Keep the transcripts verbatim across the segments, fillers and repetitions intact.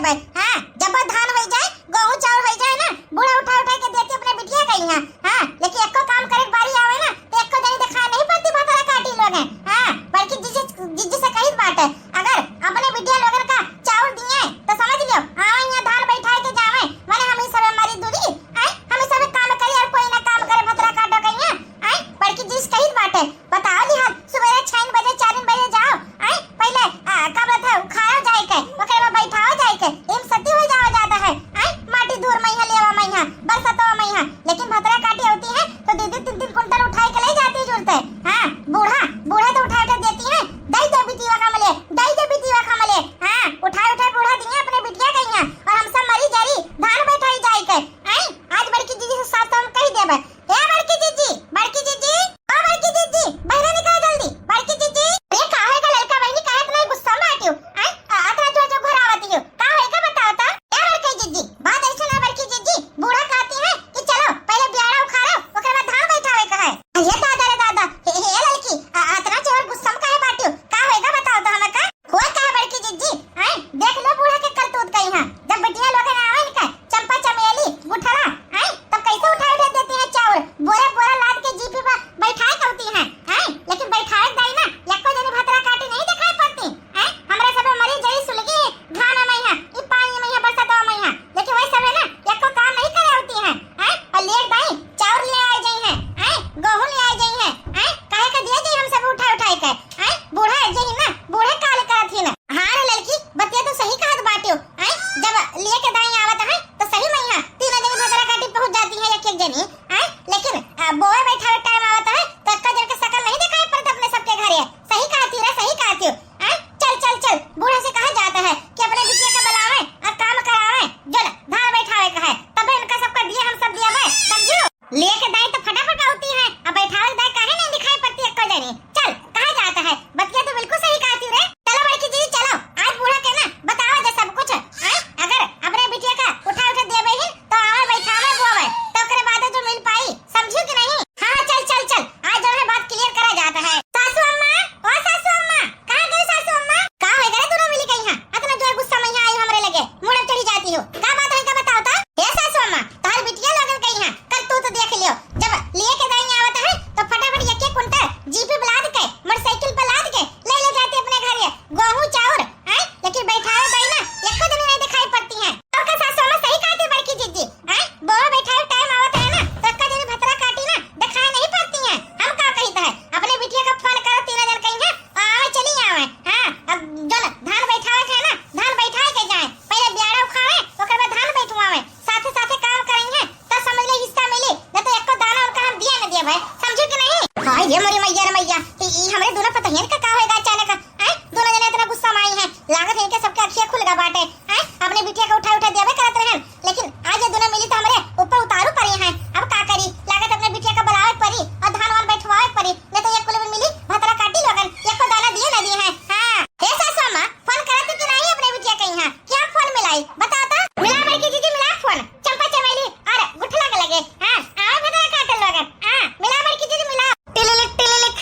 हाँ, जब धान होइ जाए, गोहूँ चाउर होइ जाए ना, बूढ़ा उठाइ उठाइ के देती अपने बिटिया कइहाँ। हाँ, लेकिन एक्को काम करे के बारी आवे ना, तो एक्को जनी देखाए नहीं पड़ती भतरा काटी लोग हैं। हाँ, बड़की जिज्जी, जिज्जी से कहित बाटे, अगर अपने बिटिया लोगन का चाउर दिए, तो समझ लियो, आवे यहाँ धान बैठाए के जावे, माने हम ही सबे मरी दूरी, आए, हम ही सबे काम करी और कोई ना काम करे, भतरा काटो कइहाँ, आए, बड़की जिज्जी से कहित बाटे। बताओ लिहाल, सुबेरे छह बजे, चार बजे जाओ, आए, पहिले, आ, का बोलत है, उखाड़ो जाए के, ओकरे बाद बैठाओ जाए के, इम सती हो जाओ जाता है, आए, माटी धूर मइहाँ, लेवा मइहाँ, बरसतवा मइहाँ, लेकिन भतरा काटी होती है, तो दीदी तीन तीन कुंटल उठाए के ले जाती जुलते। हाँ, बूढ़ा, बूढ़ा तो उठाए उठाए देती है, दई दे बिटिया का मले, दई दे बिटिया का मले, हाँ, उठाए उठाए बूढ़ा दिए अपने बिटिया कइहाँ, और हम सब मरी जरी, धान बैठाई जाए के, आए, आज बड़की जिज्जी से साफ साफ हम कहि देबे, ए बड़की जिज्जी, बड़की जिज्जी, ओ बड़की जिज्जी, बहिरा निकला जल्दी, बड़की जिज्जी। अरे का होएगा ललका बहिनी, काहे इतना गुस्सा में आती हो? आय, आ, अतना जो जो घर आवती हो, का होएगा बताओ तो? ए बड़की जिज्जी, बात ऐसे ना बड़की जिज्जी, बूढ़ा कहती है कि चलो पहिले बियाड़ा उखाड़ो, ओकरे बाद धान बैठावे का है। अरे दादा रे दादा, हे, हे ललकी, आ, अतना जोर गुस्सा में काहे बाटी हो? का होएगा बताओ तो हमें का? हुआ का है बड़की जिज्जी? आय, देख लो बूढ़ा के करतूत कइहाँ। जब बिटिया लोगन आवे इनका, चंपा चमेली, गुठला, आय, तब कैसे उठाए उठाए देती हैं चाउर? बोरा बोरा लाद के जीपी पर बैठाए करती हैं, आय, लेकिन बैठाए दाई ना, यक्को जनी भतरा काटी नहीं दिखाई पड़ती, आय, हमरा सब मरी जरी सुलगी घाम में यहाँ, ई पानी में यहाँ, बरसात में यहाँ, लेकिन वही सब है ना, यक्को काम नहीं करे होती हैं, आय, और लेट दाई चाउर ले आए जाई हैं, आय, गोहूँ ले आए जाई हैं, आय, काहे का दिए जाई हम सब उठाए उठाए के, आय, बूढ़ा जही ना, बूढ़े काल करत ही ना। हाँ रे ललकी, बतिया तो सही कहत बाटियो। आय, जब लिए के दाई आवत है, तो सही में यहाँ तीनों जनी भतरा काटी पहुँच जाती है एक एक जनी। आय, लेकिन, आ, बोवे बैठावे टाइम आवत है, तो एक्का जन के शकल नहीं दिखाई पड़त अपने सबके घरे। सही कहती रे, सही कहती हो। आय, चल, चल, चल, बूढ़ा से कहा जाता है कि अपने बिटिया का बुलावे और काम करावे, जो ना धान बैठावे का है, तबे इनका सबका दिए हम सब दिया बे, समझियो? लेके दाई तो फटाफट होती है, अब बैठावे दाई काहे नहीं दिखाई पड़ती एक्को जनी? चल, कहा जाता है, बतिया तो बिल्कुल सही कहती रे। चलो बड़की जी, चलो, आज बूढ़ा के ना बतावा दे सब कुछ। हैं? अगर अपने बिटिया का उठा उठा देबे ही, तो आवे बैठावे बोवे, तो ओकरे बाद जो मिल पाई, समझियो कि नहीं? हाँ, हाँ, चल, चल, चल, आज जो है बात क्लियर करा जाता है। सासू अम्मा, ओ सासू अम्मा, कहाँ गई सासू अम्मा? का हो गए दोनों मिली गई हैं? इतना जोर गुस्सा में यहाँ आई हमरे लगे, मुड़ चढ़ी जाती हो। का बात है, का बताओ तो? हे सासू अम्मा, तोहर बिटिया लगन गई हैं, कर तू तो देख लियो। जब लिए के दाई आवत है, तो फटाफट एक एक कुंटल जीप पे लाद के, मोटरसाइकिल पे लाद के ले ले जाती अपने घर ये गोहूँ चाउर, हैं? लेकिन बैठावे दाई ना, एको जनी नहीं दिखाई पड़ती हैं। तो का सासू अम्मा सही कहती बड़की जिज्जी, हैं? बोवे बैठावे टाइम आवत है ना, तो एक्का जनी भतरा काटी ना, दिखाई नहीं पड़ती हैं। हम का कहित है, अपने बिटिया का फोन करो, तीनों जन कहीं हैं, आवे चली आवे। हाँ, अब जो ना धान बैठावे के है ना, धान बैठाए के जाए, पहले बियाड़ा उखावे, ओकर बाद धान बैठवावे, साथे साथे काम करेंगे, तब समझ ले हिस्सा मिली, न तो एको दाना उनका हम दिया न दिया भाई, समझो कि नहीं? हाँ, ये मोरी मैया रे मैया, ई, ई हमरे दोनों पतहियन का का होएगा अचानक? हैं? दोनों जने इतना गुस्सा में आई हैं, लागत है इनके सबके अखिया खुल गा बाटे। हैं? अपने बिटिया का उठा उठा देवे करत रहन, लेकिन आज ये दोनों मिली तो हमरे ऊपर उतारू पड़ी हैं। अब का करी? लागत अपने बिटिया का बुलावे के पड़ी और धान वान बैठवावे के पड़ी, नहीं तो ये कुल भी मिली भतरा काटी लोगन, एको दाना दिए ना दिए हैं। हाँ, हे सासू अम्मा, फोन करत कि नहीं अपने बिटिया कहीं हैं? क्या फोन मिलाई? बताओ तो। मिला बड़की जिज्जी, मिला फोन। चंपा चमेली और गुठला के लगे। हाँ, आवे भतरा काटल लोगन। हाँ, मिला बड़की जिज्जी, मिला। टिलिलिक, टिलिलिक,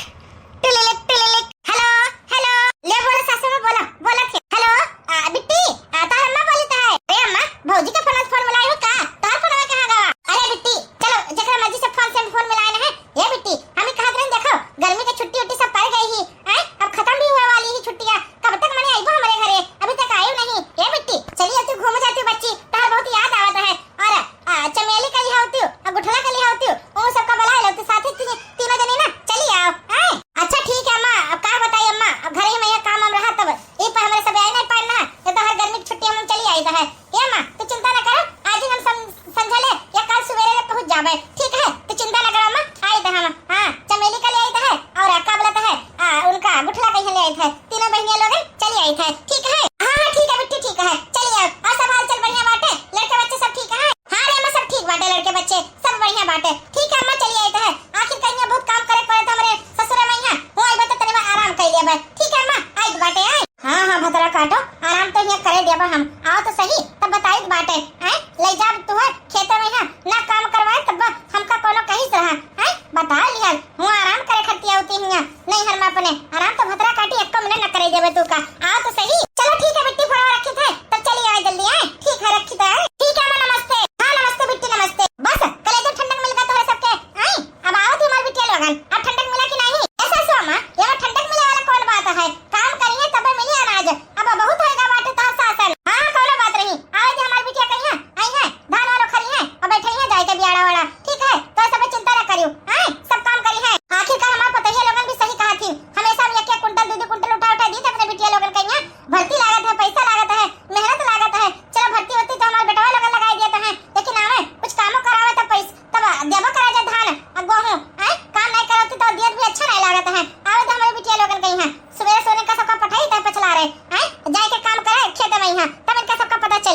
टिलिलिक, टिलिलिक। हेलो, हेलो। ले बोलो सासू में, बोलो, बोलो फिर। हेलो, आ, बिट्टी, आ, तार अम्मा बोली तो है। अरे अम्मा, भौजी के फोन से फोन मिलाई हो का? तार फोन में कहाँ गवा? अरे बिट्टी, चलो, जेकरा मर्जी से फोन से फोन मिलाए ना है। ये बिट्टी, हम ही कहत रहन, देखो, गर्मी के छुट्टी उट्टी सब पड़ गई ही, हैं? अब खत्म भी हुए वाली ही छुट्टियाँ। कब तक मने आइबो हमरे घरे? अभी तक आयो नहीं। ए बिट्टी, चली आती, घूम जाती बच्ची, तार बहुत याद आवत है। और, आ, चमेली कली होती, आ, गुठला कली होती, उन सबका बुला लो, तो साथे ती-, तीनों जने ना चली आओ, हैं? अच्छा ठीक है अम्मा, अब का बताई अम्मा, अब घर ही में यह काम हम रहा तब, ये पर हमरे सब आए नहीं पाए ना, ये तो हर गर्मी की छुट्टी हम चली आई तो है। ए अम्मा, तू चिंता ना करो, आज ही हम सम-, संझा ले या कल सुबेरे ले पहुँच जाबे, ठीक है? तू चिंता ना करो अम्मा, आई तो हम, हाँ, चमेली कली आई तो है, और का बोलत है, आ, उनका गुठला कहीं ले आई थे, तीनों बहनिया लोगन चली आई थे, ठीक है? हाँ, हाँ, ठीक है बिट्टी, ठीक है, चली आओ। और सब हाल चाल बढ़िया बाटे? लड़के बच्चे सब ठीक है? हाँ रे अम्मा, सब ठीक बाटे, लड़के बच्चे सब बढ़िया बाटे। ठीक है अम्मा, चली आई थे। आखिर कहीं बहुत काम करे पड़े तो हमरे ससुरे में यहाँ, हो आई बता तनी आराम कर लेबे। ठीक है अम्मा, आई बाटे, आए। हाँ, हाँ, भतरा काटो, आराम तो यहाँ करे देबा हम। आओ तो सही, तब बताइत बाटे, हैं? ले जाब तुहर खेते में यहाँ, ना काम करवाए तब हमका कोनो कहिस रहा, हैं? बता लिहल, हुआ आराम करे खतिया होती हियाँ, नहीं हर में अपने, आराम तो भतरा काटी एक्को मिनट न करे देबे तू का। आओ तो सही। चलो ठीक है बिट्टी, फोनवा रखी थे, तब चली आए जल्दी, हैं?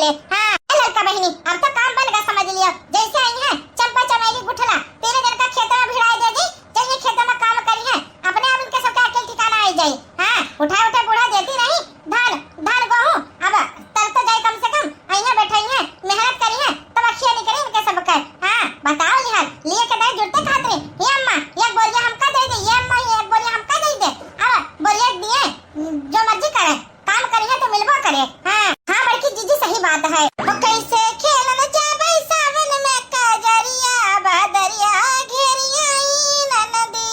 ले। हाँ, ए ललका बहिनी, अब तो काम बन गा, समझ लियो। जैसे आई हैं चंपा चमेली गुठला, तीनों जन का खेत में भिड़ाए दे दी, चलिए खेत में काम करी हैं, अपने आप इनके सबके अकेल ठिकाना आई जाई। हाँ, उठा उठा बूढ़ा देती रही, धान, धान गोहूँ, अब तर तो जाए कम से कम, अइहें बैठइहें, मेहनत करिहें, तब अखिया निकली इनके सबके। हाँ, बताओ लिहाल, लिए के दे जुड़ते खातरी, ये अम्मा, एक बोरिया हमका दे दे, ये अम्मा, एक बोरिया हमका दे दे, अब बोरिया दिए, जो मर्जी करे, काम करिहे तो मिलबो करे। हाँ, हाँ, बड़की जीजी सही बात है। ओ कैसे खेलल जाबै सावन में कजरिया, बदरिया घेरी आई ननदी।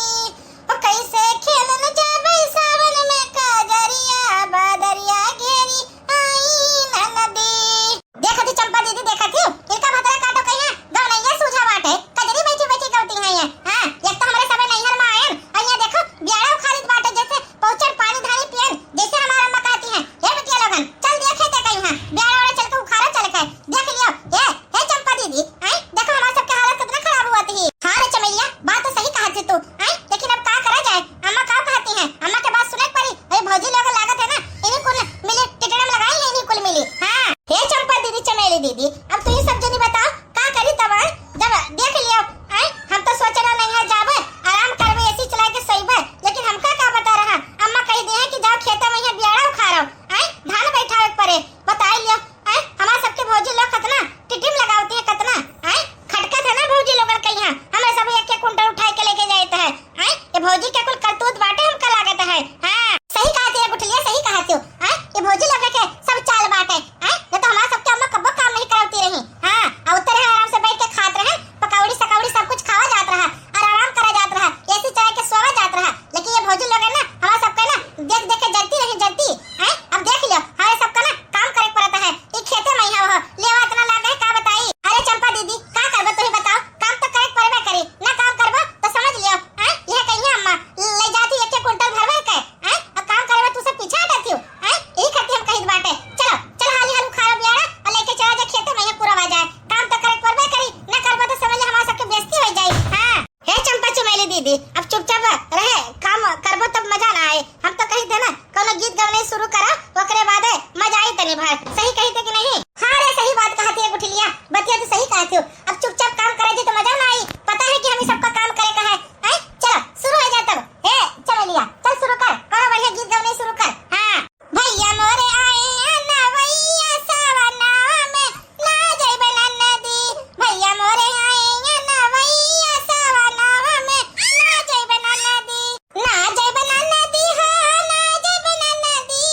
ओ कैसे खेलल जाबै सावन में कजरिया, बदरिया घेरी आई ननदी। देखत ही चंपा दीदी, देखत ही, इनका भतरा काटो कहिया, गवनैया सूझा बाटे, कजरी बैठी बैठी गवती हैं ये। हाँ, एक तो हमरे सबे नैहर में आयन, और ये देखो, बियाड़ा उखाड़ित बाटे, जैसे पहुँचन पानी धानी पियन, जैसे हमार अम्मा कहती हैं, "हे बिटिया लोगन, चल दिया खेते कहीं हाँ, बियाड़ा वाड़ा चल के उखाड़ो चल के, देख लियो।" हे, हे चंपा दीदी, आय, देखो हमार सबके हालत कितना खराब हुआ थी। हाँ रे चमेलिया, बात तो सही कहा थी तू, आय, लेकिन अब का करा जाए, अम्मा का कहती हैं, अम्मा के बात सुने के पड़ी। अरे भौजी लोग लागत है ना, इन्हीं कुल मिली टिटड़म लगाई है, इन्हीं कुल मिली। हाँ, हे चंपा दीदी, चमेली दीदी, अब तू ही सब जनी बताओ, का करी तब, आय? जब देख लियो, आय, हम तो सोचना नहीं है जाबे, आराम करबे, एसी चला के सोइबे, लेकिन हमका का पता रहा, अम्मा कही दिए कि जाओ खेते में यहाँ बियाड़ा उखाड़ो, आय, धान बैठावे के परे, बताई लियो, आय, हमार सबके भौजी लोग कतना टिटिम लगावती है, कतना, आय, खटकत है ना भौजी लोगन के यहाँ, हमें सब एक एक कुंटल उठाए के लेके जाए तो है, आय, ये भौजी के कुल करतूत बाटे हमका लागत है। हाँ, सही कहती है गुठलिया, सही कहती हो, आय, ये भौजी लोग के सब चाल बाटे, आय, न तो हमार सबके अम्मा कब्बो काम नहीं करावती रही। हाँ, आ उतरे हैं आराम से बैठ के खात रहे, पकौड़ी सकौड़ी सब कुछ खावा जात रहा, और आराम करा जात रहा, एसी चला के सोवा जात रहा। लेकिन ये भौजी लोग है ना, हमार सबके ना देख देख के जरती रही, जरती। हैं? अब देख लियो, हमारे सबका ना काम करे के पड़ता है। ये खेते में यहाँ हो, लेवा इतना लाग है, का बताई? अरे चंपा दीदी, का करबो तू ही बताओ, काम तो करे के पड़बे करी, ना काम करबो तो समझ लियो। हैं? यह कहिए अम्मा, ले जाती एक एक कुंटल भर भर के, हैं? अब काम करे में तू सब पीछे हटत हो, हैं? यही खातिर हम कहित बाटे। चलो, चल हाली हाल उखाड़ो बियाड़ा और लेके चला जा खेते में, यहाँ पूरा आ जाए। काम तो करे के पड़बे करी, ना करबो तो समझ ले हमारे सबके बेइज्जती हो जाई। हाँ। हे चंपा चमेली दीदी, अब चुपचाप रहे, काम करबो तब मजा ना आए। हम तो कही थे ना, कौनो गीत गवने शुरू करा, ओकरे बाद मजा आई तनी भर। सही कही थे कि नहीं? हाँ रे, सही बात कहती है गुठलिया, बतिया तो सही कहती हो। अब चुपचाप काम करे जी तो मजा ना आई। पता है कि हम ही सबका काम करे का है। हैं? चलो शुरू हो जा तब। हे चमेलिया, चल शुरू कर, कौनो बढ़िया गीत गवने शुरू कर। हाँ। भैया मोरे आए अनवैया सवनवा में, ना जइबे ननदी। भैया मोरे आए अनवैया सवनवा में, ना जइबे ननदी। ना जइबे ननदी हो, ना जइबे ननदी,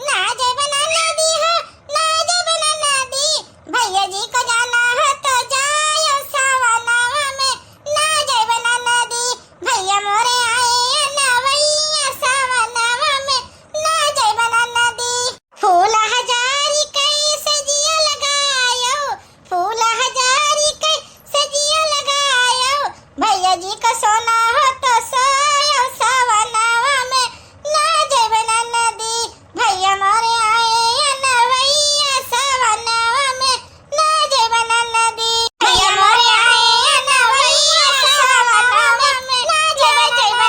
ना जइबे ननदी हो, ना जइबे ननदी। भैया जी को जाना हो तो जायो सवनवा में, ना जइबे ननदी। भैया मोरे आए अनवैया सवनवा में, ना जइबे ननदी। फूल हजारी कई सजिया लगायो, फूल हजारी कई सजिया लगायो, भैया जी का सोना हो तो सोयो सवनवा में, ना जइबे ननदी। भैया मोरे आए अनवैया सवनवा में, ना जइबे ननदी। भैया मोरे आए अनवैया सवनवा में, ना जइबे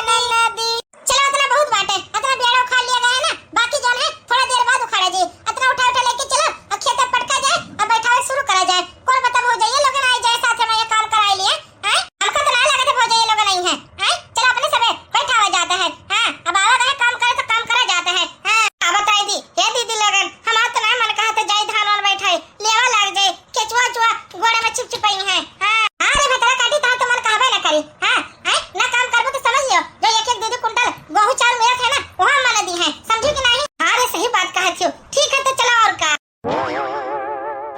ननदी। चलो, अतना बहुत बाटे, अतना बियाड़ा उखाड़ लिया गया है ना, बाकी जौन है थोड़ा देर बाद उखाड़ा जाए। अतना उठा उठा लेके चलो, अब खेत में पटका जाए, अब बैठावे शुरू करा जाए। कौन पता भौजाइया लोगन आए जाए, साथ में ये काम कराए लिए। हैं? हमका तो ना लगे थे भौजाइया लोगन आई हैं। हैं? चलो, अपने सबे बैठावा जाता है। हाँ, अब आवा गए काम करे तो काम करा जाता है। हाँ, अब बताई दी, हे दीदी लोगन, हमार तो ना मन कहा थे जाई धान वान बैठाई, लेवा लाग जाए, केचुआ चुआ गोड़े में चिपचिपाई है। हाँ, हाँ रे भतरा काटी, तहार तो मन कहबे ना करी। हाँ, हैं? ना काम करबो तो समझ लियो, जो एक एक दू दू कुंटल गोहूँ चाउर मिलत है ना, वहाँ मन दी है, समझी कि नहीं? हाँ रे, सही बात कहा थियो। ठीक है, तो चलो और का।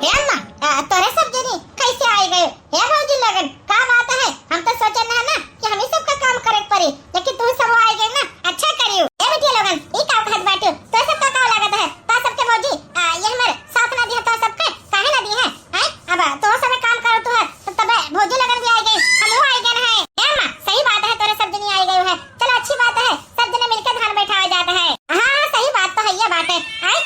हे अम्मा, आ, तोरे सब जनी कैसे आए गए? हे भौजी लगन, का बात है? हम तो सोचे ना ना कि हम ही सबका काम करे के पड़ी, लेकिन तू सब आए गए ना, अच्छा करियो। ए बेटिया लोगन, ई का कहत बाटू? तो सबका का लागत है? तो सबके भौजी, आ, ये हमर साथ ना दिया, तो सबके काहे ना दी है? हैं? अब तो सब काम करो तू है, तो तबे भौजी लगन भी आ गई, हम वो आ गए हैं। ए अम्मा, सही बात है, तोरे सब जनी आ गए हैं। चलो, अच्छी बात है, सब जने मिलके धान बैठावे जाते हैं। हाँ, हाँ, सही बात तो है, ये बात है। हैं?